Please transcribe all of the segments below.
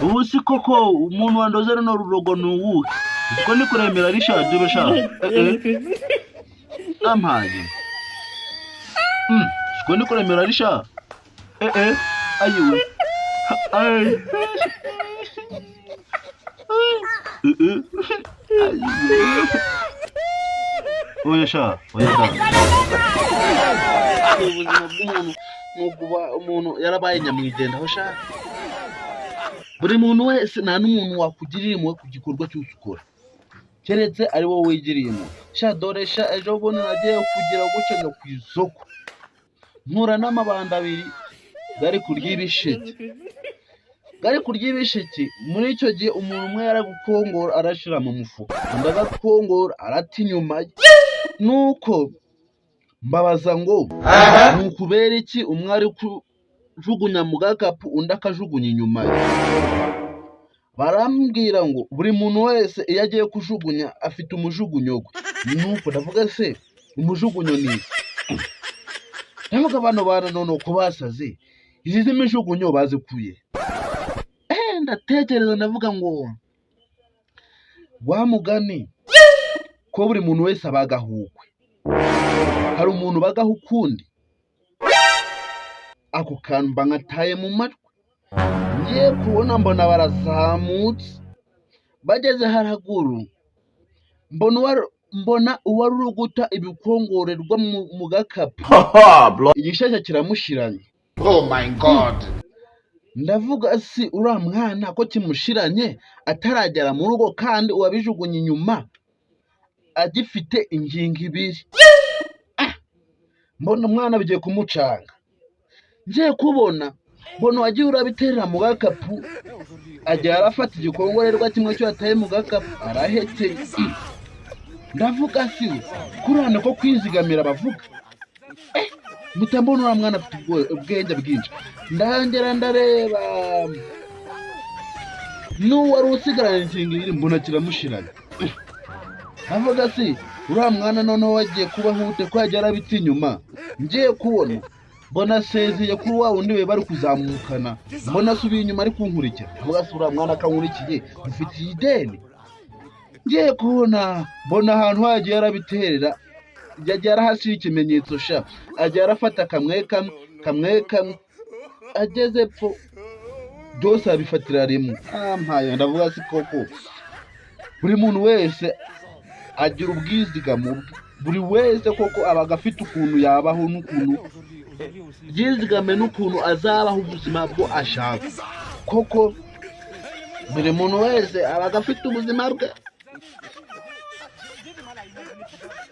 Ubu si koko umuntu wandoze runo rurogo ni uwuhe? Uzi ko ndi kuremera rishaje basha. Ampaye. Siko ndi kuremera risha. Ayiwe. Ay. Ayiwe. Oya sha, oya da. Ubuzima bw'umuntu ni ukuba umuntu yarabaye nyamwigendaho sha. Buri muntu wese, nta n'umuntu wakugirira impuhwe ku gikorwa cyose ukora, keretse ari wowe wigiriye impuhwe sha. Dore sha, ejo bundi nagiye kugira gutya njya ku isoko, mpura n'amabanda abiri gari kurya ibisheke, gari kurya ibisheke. Muri icyo gihe umuntu umwe yaragukongora arashira mu mufuka, undi agakongora arata inyuma ye. Nuko mbabaza ngo ni ukubera iki umwe ari kujugunya mu gakapu, undi akajugunya inyuma ye? Barambwira ngo buri muntu wese iyo agiye kujugunya afite umujugunyo we. Nuko ndavuga se, umujugunyo ni iki? Ndavuga bano bana none ko basaze, izi z'imijugunyo bazikuye? Ndatekereza, ndavuga ngo wa mugani ko buri muntu wese abagaho ukwe, hari umuntu ubagaho ukundi? Ako kantu mba nkataye mu matwi. Ngiye kubona mbona barazamutse, bageze haraguru mbona uwari uri guta ibikongorerwa mu gakapu igisheke kiramushiranye. Oh my God. Ndavuga si uriya mwana ko kimushiranye ataragera mu rugo, kandi uwabijugunye inyuma agifite ingingo ibiri. Mbona umwana bigiye kumucanga. Ngiye kubona mbona uwagiye urabiterera mu gakapu agiye arafata igikongorerwa kimwe cyo yataye mu gakapu arahetse. Ndavuga si we kuriya niko kwizigamira bavuga. Mpita mbona uriya mwana afite ubwenge bwinshi. Ndangera ndareba n'uwari usigaranye ingingo ibiri, mbona kiramushiranye. Ndavuga si uriya mwana noneho wagiye kubaho ute ko yagiye arabita inyuma? Ngiye kubona mbona asezeye kuri wa wundi we bari kuzamukana, mbona asubiye inyuma ari kunkurikira. Ndavuga si uriya mwana akankurikiye mufitiye ideni. Ngiye kubona mbona ahantu hagiye arabiterera yagiye arahashyira ikimenyetso sha, agiye arafata kamwe kamwe kamwe kamwe, ageze pfo byose abifatira rimwe. Ampaye, ndavuga si koko buri muntu wese agira ubwizigamo bwe, buri wese koko aba afite ukuntu yabaho n'ukuntu yizigame n'ukuntu azabaho ubuzima bwo ashaka. Koko buri muntu wese aba afite ubuzima bwe,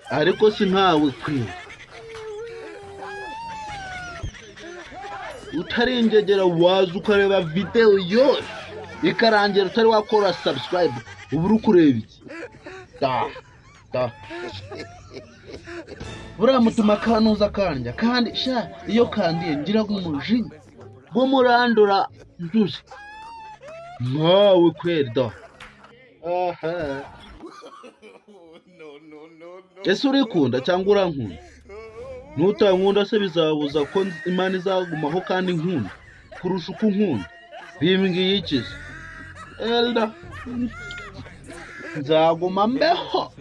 ariko si nkawe kwe utari ingegera waza ukareba videwo yose ikarangira utari wakora subscribe, uba uri kureba iki? Da da, buriya mutuma kanuza kandya, kandi sha iyo kandiye ngira umujinya w'umurandura nzuzi nkawe kweri da. Aha. Ese urikunda cyangwa urankunda? Nutankunda se bizabuza ko Imana izagumaho kandi nkunda kurusha uko unkunda? Bimbwiye iki se? Elda, nzaguma mbeho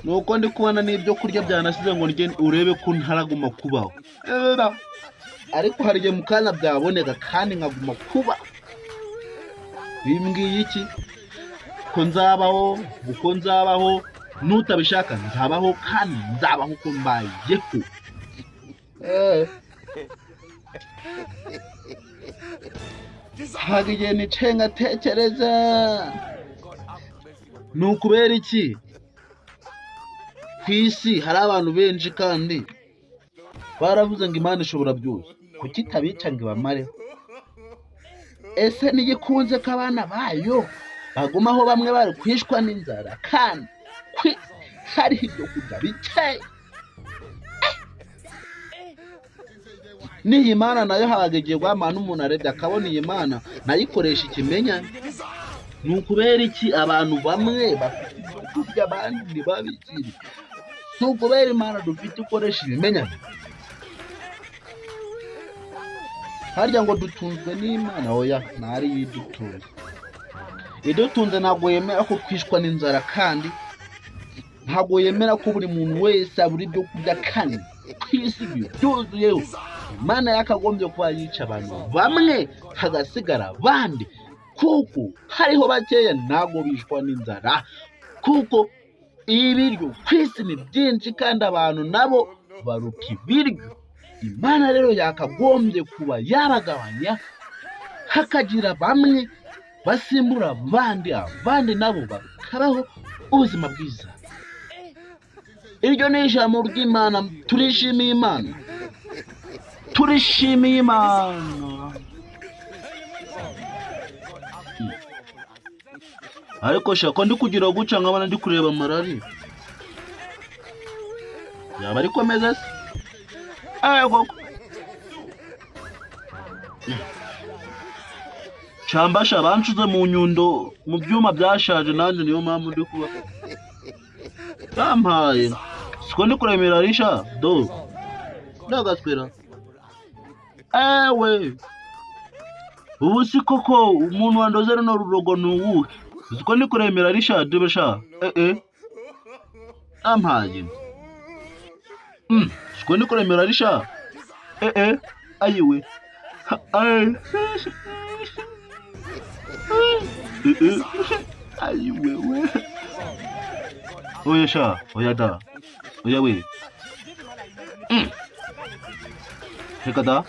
nuko ndi kubona n'ibyo kurya byanasize ngo ndye urebe ko ntaraguma kubaho. Elda, ariko hari igihe mu kanya byaboneka kandi nkaguma kuba. Bimbwiye iki? Ko nzabaho uko nzabaho, nutabishaka nzabaho kandi nzabaho uko mbayeho. Haga igihe nicaye ngatekereza, ni ukubera iki ku isi hari abantu benshi kandi baravuze ngo Imana ishobora byose, kuki itabica ngo ibamareho? Ese ntigikunze ko abana bayo bagumaho bamwe bari kwishwa n'inzara kandi ku isi hariho ibyo kurya bikeya? N'iyi Mana nayo habaga igihe guhamana n'umuntu arebye akabona iyi Mana nayo ikoresha ikimenyane. Ni ukubera iki abantu bamwe bafite ibyo kurya abandi ntibabigire? Si ukubera Imana dufite ikoresha ibimenyane? Harya ngo dutunzwe n'Imana? Oya, ntari idutunze. Idutunze ntabwo yemera ko twishwa n'inzara, kandi ntabwo yemera ko buri muntu wese abura ibyo kurya, kandi ku isi byuzuyeho. Imana yakagombye kuba yica abantu bamwe hagasigara abandi, kuko hariho bakeya ntabwo bishwa n'inzara, kuko ibiryo ku isi ni byinshi kandi abantu nabo baruka ibiryo. Imana rero yakagombye kuba yabagabanya, hakagira bamwe basimbura abandi, abandi nabo bakabaho ubuzima bwiza. Iryo ni ijambo ry'Imana. Turishimiye Imana, turishimiye Imana. Ariko shaka ndi kugira guca nkabona ndi kureba amarari yaba ariko ameze se? Koko cambasha banshize mu nyundo mu byuma byashaje, nanjye niyo mpamvu ndi kuba bampaye. Siko ndi kureba irarisha do ndagaswera. Ewe, ubu si koko umuntu wandoze runo rurogo ni uwuhe? Siko ndi kureba irarisha debe sha. Ampaye. Siko ndi kureba irarisha. Ayiwe. Ay. Ayiwe we. Oya sha, oya da. Oya we. Reka da.